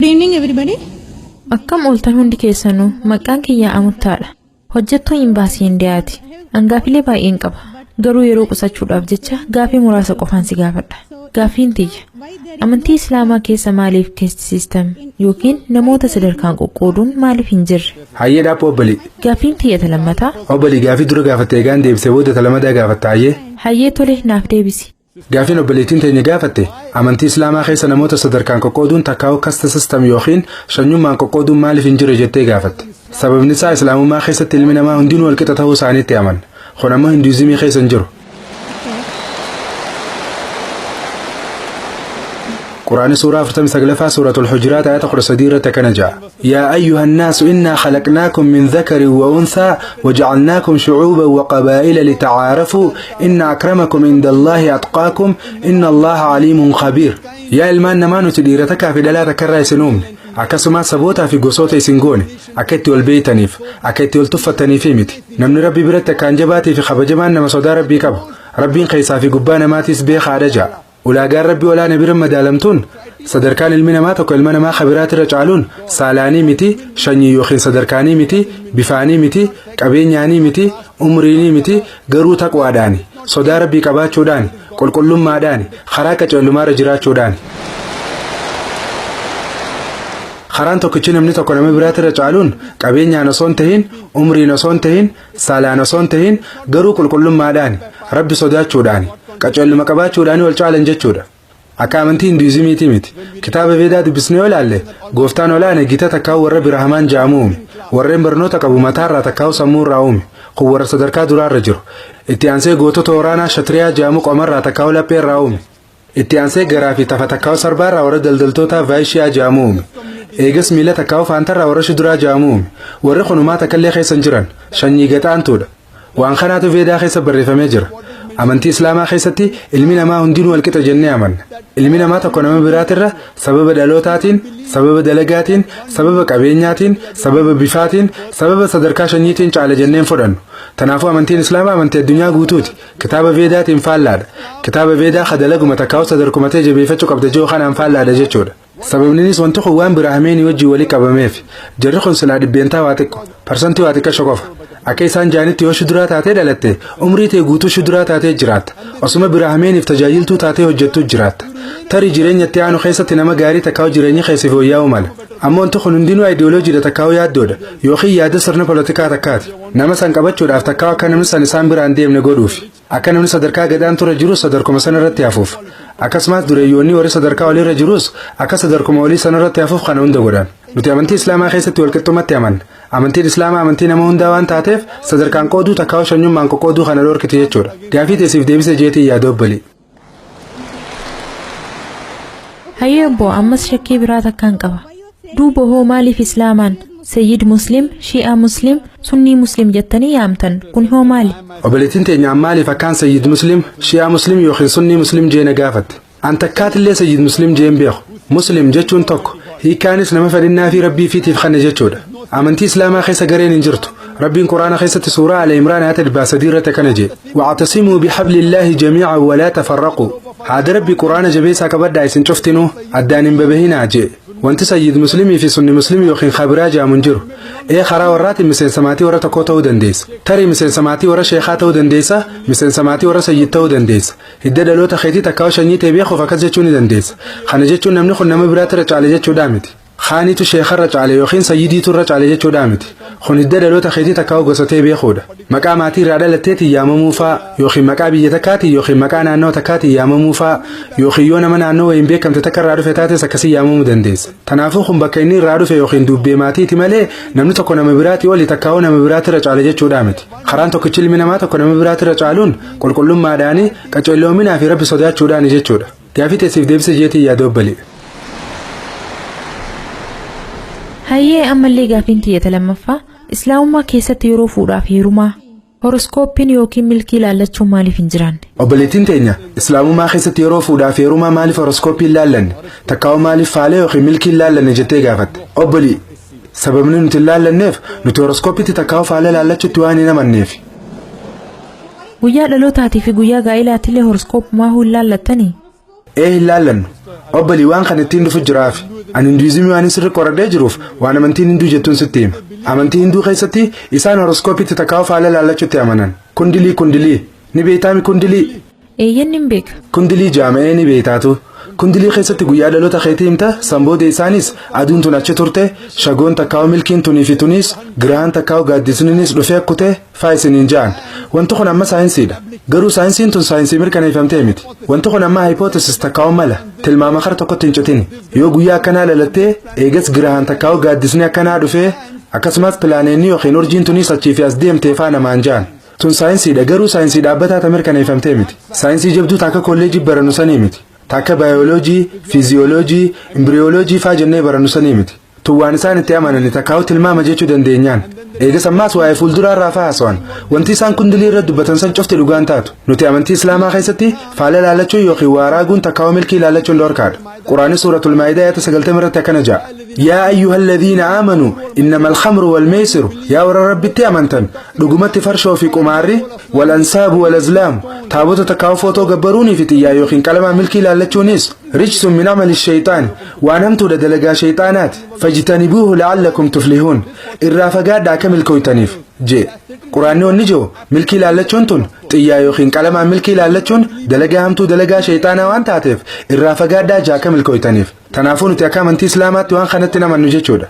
Good evening, everybody. Akkam ooltan hundi keessanuu? Maqaan kiyya Amuttaadha. Hojjettuu imbaasii Indiyaati. An gaafilee baay'een qaba. Garuu yeroo qusachuudhaaf jecha gaafii muraasa qofaan si gaafadha. Gaafiin tiyya. Amantii Islaamaa keessa maaliif caste system yookiin namoota sadarkaan qoqqooduun maaliif hin jirre? Hayyee, dhaabbo obbolii. Gaafiin tiyya ta lammataa. Obbolii, gaafii dura gaafatte egaan deebisee booda ta lamadaa gaafatta, hayyee. Hayyee, tole, naaf deebisi. Gaafiin obboleettiin teenya gaafatte amantii Islaamaa keessa namoota sadarkaan qoqqooduun, takkaa'u caste system yookiin shanyummaan qoqqooduun maaliif hin jiru jettee gaafatte. Sababni isaa Islaamummaa keessatti ilmi namaa hundinuu walqixa ta'uu isaaniitti amanna. Kun ammoo Hinduuzimii keessa hin jiru. Quraanni suuraa 49ffaa, Suuratul Hujuraat, ayata 13 irratti akkana jedha. يا أيها الناس إنا خلقناكم من ذكر وأنثى وجعلناكم شعوبا وقبائل لتعارفوا إن أكرمكم عند الله أتقاكم إن الله عليم خبير. Yaa ilmaan namaa, nuti dhiira takkaa fi dhalaa takkarraa isin uumne, akkasumas sabootaa fi gosoota isin goone akka itti wal beeytaniif, akka itti wal tuffattaniif miti. Namni Rabbi biratti akkaan jabaatii fi kabajamaan nama sodaa Rabbii qabu. Rabbiin keessaa fi gubbaa namaatiis beekaadha ja'a. Ulaagaan Rabbii olaana bira madaalamtuun, sadarkaan ilmi namaa tokko ilma namaa kabiraatirra caaluun saalaanii miti, shanyii yookiin sadarkaanii miti, bifaanii miti, qabeenyaanii miti, umriinii miti, garuu taqwaadhaani, sodaa Rabbii qabaachuudhaani, qulqullummaadhaani, karaa qaceellumaarra jiraachuudhaani. Karaan tokkichi namni tokko nama biraatirra caaluun qabeenyaan osoo hin tahin, umriin osoo hin tahin, saalaan osoo hin tahin, garuu qulqullummaadhaani, Rabbi sodaachuudhaani, qaceelluma qabaachuudhaani wal caalan jechuudha. Akka amantii Hinduuzimiitii miti. Kitaaba Veedaa dubbisnee yoo ilaalle, gooftaan olaane gita takkaa'u warra Birahamaan ja'amu uume. Warreen barnoota qabu mataarraa takkaa'u sammuurraa uume. Kun warra sadarkaa duraarra jiru. Itti aansee gootota waraanaa Shatiriyaa ja'amu qomarraa takkaa'u lapheerraa uume. Itti aansee garaa fi tafa takkaa'u sarbaarraa warra daldaltootaa Vaayishiyaa ja'amu uume. Eegas miila takkaa'u faantarraa warra Shuduraa ja'amu uume. Warri kunumaa takkallee keessa hin jiran. Shanyii gaxaantuudha. Waan kanaatu Veedaa keessa barreeffamee jira. Amantii Islaamaa keessatti ilmi namaa hundinuu walqixa jennee amanna. Ilmi namaa tokko nama biraatirra sababa dhalootaatiin, sababa dalagaatiin, sababa qabeenyaatiin, sababa bifaatiin, sababa sadarkaa shanyiitiin caala jenneen fudhannu. Kanaafuu amantiin Islaamaa amantii addunyaa guutuuti. Kitaaba Veedaatiin faallaadha. Kitaaba Veedaa ka dalaguma takkaa'u sadarkumatee jabeeffachuu qabda jiru kanaan faallaadha jechuudha. Sababninis wanti kun waan Birahameenii wajjin walii qabameef. Jarri kun silaa dhibbeentaa waa xiqqo, parsantii waa xiqqasho qofa. Akka isaan jaanitti yoo shuduraa taatee dhalatte, umrii tee guutuu shuduraa taatee jiraatta. Osuma Birahameeniif tajaajiltuu taatee hojjettuu jiraatta. Tarii jireenya itti aanu keessatti nama gaarii takkaa'u jireenya keessa fooyya'uu mala. Ammoo wanti kun hundinuu ayidiyooloojiidha takkaa'u yaaddoodha yookiin yaada sirna polotikaa takkaati. Nama san qabachuudhaaf takkaa'u akka namni san isaan biraan deemne godhuufi. Akka namni sadarkaa gadaan ture jirus sadarkuma sana irratti hafuuf. Akkasumas dureeyyoonni warri sadarkaa oliirra jirus akka sadarkuma olii sana irratti hafuuf kana hunda godhan. Nuti amantii Islaamaa keessatti walqixxumatti amanna. Amantiin Islaamaa amantii nama hundaa waan taateef sadarkaan qooduu takkaa'u shanyummaan qoqqooduu kana dhorkiti jechuudha. Gaafii teessiif deebise jeetii yaada, obbolii. Hayyee obbo, ammas shakkii biraa takkaan qaba. Duuba hoo maaliif Islaamaan Sayyid Muslim, Shi'aa Muslim, Sunnii Muslim jettanii yaamtan? Kun hoo maali? Obboleettiin teenya maaliif akkaan Sayyid Muslim, Shi'aa Muslim yookiin Sunnii Muslim jeena gaafatte. An takkaatillee Sayyid Muslim jeen beeku. Muslim jechuun tokko. Hiikkaanis nama fedhinnaa fi Rabbii fiitiif kanne jechuudha. Amantii Islaamaa keessa gareen hin jirtu. Rabbiin Quraana keessatti suuraa Al Imraan ayata 300 irratti akkana jedhe. واعتصموا بحبل الله جميعا ولا تفرقوا. Haada Rabbi Quraana jabeessaa qabadhaa, isin cuftinuu addaan hin babahinaa jee. Wanti Sayyid Muslimii fi Sunni Muslim yookiin kabiraa jaamu hin jiru. Ee, karaa warraatiin miseensa maatii warra tokkoo ta'uu dandeessa. Tarii miseensa maatii warra sheekaa ta'uu dandeessa, miseensa maatii warra sayyid ta'uu dandeessa. Hidda dhaloota keetii takkaa'u shanyii ta'e beekuuf akkas jechuu ni dandeessa. Kana jechuun namni kun nama biraatirra caale jechuudhaa miti. Kaanitu sheekarra caale yookiin sayyidiitu irra caale jechuudhaa miti. Kun hidda dhaloota keetii takkaa'u gosa ta'e beekuudha. Maqaa maatii irraa dhalatteetiin yaamamuu faa, yookiin maqaa biyya takkaatiin yookiin maqaa naannoo takkaatiin yaamamuu faa, yookiin yoo nama naannoo wayiin beekamte takka irraa dhufe taates akkasii yaamamuu dandeessa. Kanaafuu kun bakka inni irraa dhufe yookiin dubbee maatiiti malee namni tokko nama biraatii oli takkaa'u nama biraatirra caale jechuudhaa miti. Karaan tokkichi ilmi namaa tokko nama biraatirra caaluun qulqullummaadhaani, qaceelloominaa fi Rabbi sodaachuudhaani jechuudha. Gaafii teessiif deebise jeetii yaada, obbolee. Hayyee, ammallee gaafiin tiyyata lammaffaa, Islaamummaa keessatti yeroo fuudhaaf heerumaa horoskooppiin yookiin milkii ilaallachuun maaliif hin jiraanne? Obboleettiin teenya Islaamummaa keessatti yeroo fuudhaaf heerumaa maaliif horoskooppiin laallanne, takkaa'u maaliif faalee yookiin milkiin laallanne jettee gaafatte. Obbolii, sababni nuti hin laallanneef nuti horoskooppiitti takkaa'u faalee laallachuutti waan hin amanneef. Guyyaa dhalootaatii fi guyyaa gaa'ilaatillee horoskooppumaa hin laallattanii? Ee, hin laallannu. Obbolii, waan kana ittiin dhufu jiraafi. Ani Hinduuzimii waan sirri qoradhee jiruuf waan amantiin Hinduu jettuun sitti hima. Amantii Hinduu keessatti isaan horoskoopiitti takkaa'u faala laallachuutti amanan. Kundilii, kundilii. Ni beektaami kundilii? Eeyyan, nin beeka. Kundilii jaama'ee ni beektaatu. Kundilii keessatti guyyaa dhaloota keetii himta. San booda isaanis aduun tun achi turte, shagoon takkaa'u milkiin tunii fi tuniis, girahan takkaa'u gaaddisniinis dhufee akkute faa isiniin ja'an. Wanti kun amma saayinsiidha. Garuu saayinsiin tun saayinsii mirkaneeffamtee miti. Wanti kun amma hypothesis takkaa'u mala tilmaama kara tokkotti hin citini. Yoo guyyaa akkanaa dhalattee, eegas girahan takkaa'u gaaddisni akkanaa dhufee, akkasumas pilaaneenni yookiin urjiin tuniis achii fi as deemtee faa namaan ja'an. Tun saayinsiidha, garuu saayinsii dhaabbataa ta mirkaneeffamtee miti. Saayinsii jabduu takka kolleejii barannu sanii miti. Takka baayoloojii, fiiziyooloojii, imbiriyooloojii faa jennee barannu sanii miti. Tun waan isaan itti amanani takkaa'u tilmaama jechuu dandeenyaan. Eegas ammaas waa'ee fuulduraa irraa faa haasa'an. Wanti isaan kundilii irra dubbatan san cufti dhugaan taatu. Nuti amantii Islaamaa keessatti faala laallachuun yookiin waa raaguun takkaa'u milkii laallachuun dhorkaadha. Quraanni Suuratul Maa'idaa ayata 90 irratti akkana ja'a. يا أيها الذين آمنوا إنما الخمر والميسر, yaa warra Rabbitti amantan, dhugumatti farshoo fi qumaarri, والأنصاب والأزلام, taabota takkaa'u footoo gabbaruunii fi xiyyaa yookiin qalamaa milkii laallachuunis, رجس من عمل الشيطان, waan hamtuudha, dalagaa shayxaanaati, فاجتنبوه لعلكم تفلحون, irraa fagaadhaa akka milkooytaniif jee. Quraanni wanni jiru milkii laallachuun tun, xiyyaa yookiin qalamaan milkii laallachuun, dalagaa hamtuu, dalagaa shayxaanaa waan taateef irraa fagaadhaa jaa akka milkooytaniif. Kanaafuu nuti akka amantii Islaamaatti waan kanatti namannu jechuudha.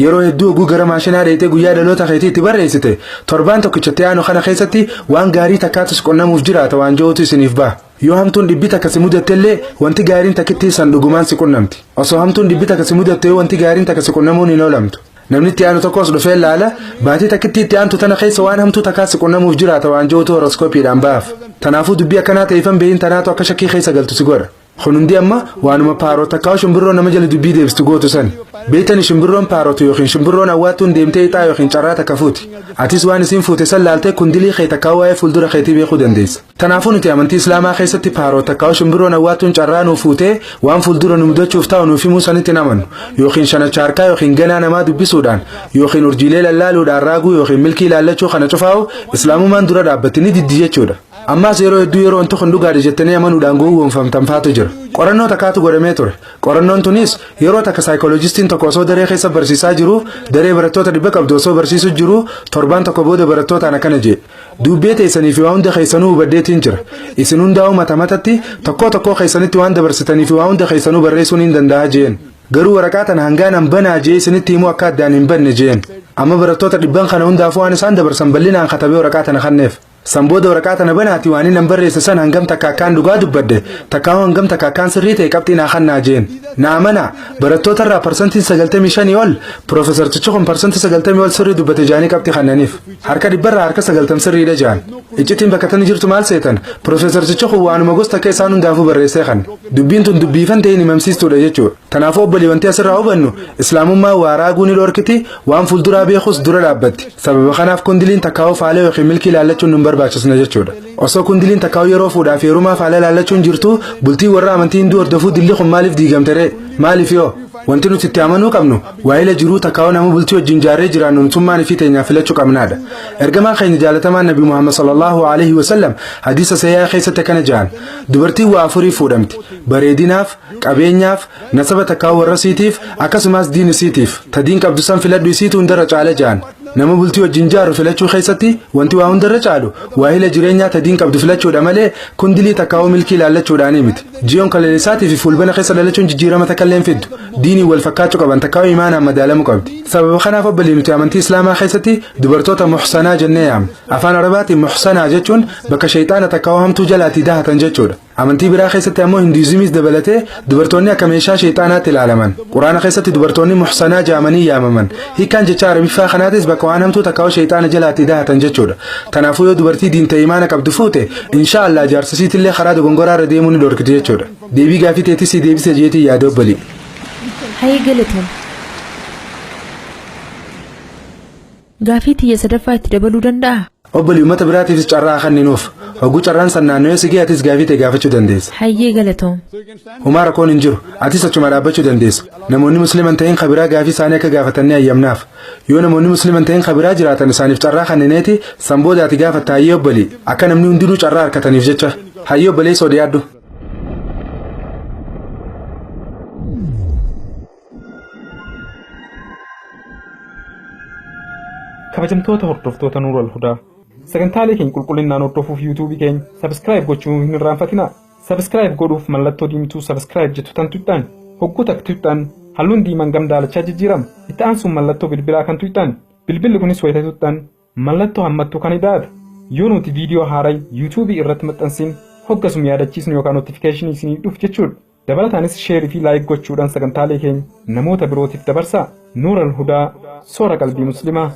Yeroo hedduu oguu gara maashinaa dheetee guyyaa dhaloota keetii itti barreessite, torbaan tokkichatti aanu kana keessatti waan gaarii takkaatus qunnamuuf jiraata waan jiruutu isiniif ba'a. Yoo hamtuun dhibbi takka si mudattellee, wanti gaariin takkittii san dhugumaan si qunnamti. Osoo hamtuun dhibbi takka si mudatte, wanti gaariin takka si qunnamuun hin oolamtu. Namni itti aanu tokkos dhufee laala, baatii takkittii itti aantu tana keessa waan hamtuu takkaa si qunnamuuf jiraata waan jiruutu horoskoopiidhaan ba'aaf. Kanaafuu dubbii akkanaa ta'eefan beeyin tanaatu akka shakkii keessa galtu si godha. Kun hundi amma waanuma parrot takkaa shimbirroo nama jala dubbii deebistu gootu sani. Beektani, shimbirroon parrot yookiin shimbirroon awwaattuun deemtee ixaa yookiin carraa takka fuuti. Atis waan isiin fuute san laaltee kundilii kee takkaa waa'ee fuuldura keetii beekuu dandeessa. Kanaafuu nuti amantii Islaamaa keessatti parrot takkaa shimbirroon awwaattuun carraa nuu fuutee waan fuuldura nu mudachuuf taa'u nuuf himuu sanitti hin amannu. Yookiin shanacha harkaa yookiin ganaa namaa dubbisuudhaan yookiin urjiilee lallaaluudhaan raaguu yookiin milkii laallachuu kana cufaa'u Islaamummaan dura dhaabbatti, ni diddi jechuudha. Ammaas yeroo hedduu yeroo wanti kun dhugaadha jettanii amanuudhaan gowwoomfamtan faatu jira. Qorannoo takkaatu godhamee ture. Qorannoon tunis yeroo takka saayikooloojistiin tokko osoo daree keessa barsiisaa jiru, daree barattoota 100 qabdu osoo barsiisu jiru, torbaan tokko booda barattootaan akkana jee. Dubbee teessanii fi waa hunda keessanuu hubaddeetiin jira. Isin hundaa'uu mata matatti tokkoo tokkoo keessanitti waan dabarsitanii fi waa hunda keessanuu barreessuun hin danda'a jeen. Garuu waraqaa tana hangaan an banaa jee isinitti himuu akka addaan hin banne jeen. Amma barattoota 100n kana hundaafuu waan isaan dabarsan bal'inaan katabee waraqaa tana kanneef. San booda waraqaa tana banaati waan inni barreesse san hangam takka akkaan dhugaa dubbadde takka hangam takka akkaan sirrii ta'e qabxii naa kannaa jeen. Na amana, barattoota irraa 95% ol piroofeesartichi kun 90% ol sirrii dubbate jaanii qabxii kannaniif. Harka 100rraa harka 90 sirriidha jaan. Iccitiin bakka tana jirtu maal seetan? Piroofeesartichi kun waanuma gosa takka isaan hundaafuu barreessee kan. Dubbiin tun dubbiifan ta'een himamsiistuudha jechuudha. Kanaafuu obbolii, wanti asirraa hubannu Islaamummaa waa raaguu ni dhorkiti, waan fuulduraa beekus dura dhaabbatti. Sababa kanaaf kundiliin takkaa'uu faalee yookiin milkii ilaallachuun nun barbaachisne jechuudha. Osoo kundiliin takkaa'uu yeroo fuudhaaf heerumaa faala ilaallachuun jirtu, bultii warra amantii Hinduu hordofuu dilli kun maaliif diigamte ree? Maaliif yoo? Wanti nuti itti amanuu qabnu waa'ila jiruu takkaa'uu nama bultii wajjin jaarree jiraannu nutummaan fi teenyaaf filachuu qabnaadha. Ergamaan keenya jaalatamaan Nabi Muhammad صلى الله عليه وسلم hadiisa sahihaa keessatti akkana jedhan: dubartiin waa afurii fuudhamti. Bareedinaaf, qabeenyaaf, nasaba takkaa'uu warra siitiif, akkasumas diin isiitiif. Ta diin qabdu san filadhu, isiitu hundarra caala jedhan. Nama bultii wajjin jaaru filachuu keessatti wanti waa hundarra caalu waahila jireenyaa ta diin qabdu filachuudha malee kundilii takkaa'uu milkii ilaallachuudhaanii miti. Ji'oon kaleessaatii fi fuulbana keessa dhalachuun jijjiirama takka illee hin fiddu. Diiniin wal fakkaachuu qaban takkaa'uu imaanaan madaalamuu qabdi. Sababa kanaaf obbolii, nuti amantii Islaamaa keessatti dubartoota muhsanaa jennee yaamna. Afaan Arabaatiin muhsanaa jechuun bakka shayxaana takkaa'uu hamtuu jalaatii dahatan jechuudha. Amantii biraa keessatti ammoo Hinduuzimiis dabalatee dubartoonni akka meeshaa shayxaanaatti ilaalaman. Quraana keessatti dubartoonni muhsanaa jaamanii yaamaman. Hiikkaan jecha Arabiffaa kanaatis bakka waan hamtuu takkaa'uu shayxaana jalaatii dahatan jechuudha. Kanaafuu yoo dubartii diin ta'e imaana qabdu fuute, insha Allah jaarsisiitillee karaa dogongoraa irra deemuu ni dhorkiti jechuudha. Deebii gaafii teetii si deebise jeetii yaada, obbolii. Hayee, galatoom. Gaafii tiyya sadaffaa itti dabaluu danda'aa? Obbolii, uummata biraatiifis carraa kenninuuf. Hogguu carraan san naannoo si ga'e atis gaafii ta'e gaafachuu dandeessa. Hayyee, galatoom. Homaa rakkoon hin jiru. Atis achuma dhaabbachuu dandeessa. Namoonni Musliman ta'in kabiraa gaafii isaanii akka gaafatan ni hayyamnaaf. Yoo namoonni Musliman ta'in kabiraa jiraatan isaaniif carraa kennineeti san booda ati gaafatta. Hayyee obbolii, akka namni hundinuu carraa harkataniif jecha. Hayyee obboleessoo, dhiyaadhu. Kabajamtoota hordoftoota Nuural Hudaa, sagantaalee keenya qulqullinnaan hordofuuf yuutuubii keenya subscribe gochuu hin irraanfatinaa. Subscribe godhuuf mallattoo diimtuu subscribe jettu tan tuqxan, hogguu takka tuqxan halluun diimaan gam daalachaa jijjiirama. Itti aansuun mallattoo bilbilaa kan tuqxan, bilbilli kunis wayita tuqxan mallattoo hammattuu kan idaata. Yoo nuti viidiyoo haaraa yuutuubii irratti maxxansin hoggasum yaadachiisnu yookaan notifiikeeshinii isinii dhufu jechuudha. Dabalataanis share fi like gochuudhaan sagantaalee keenya namoota birootiif dabarsaa. Nuural Hudaa, soora qalbii Muslimaa.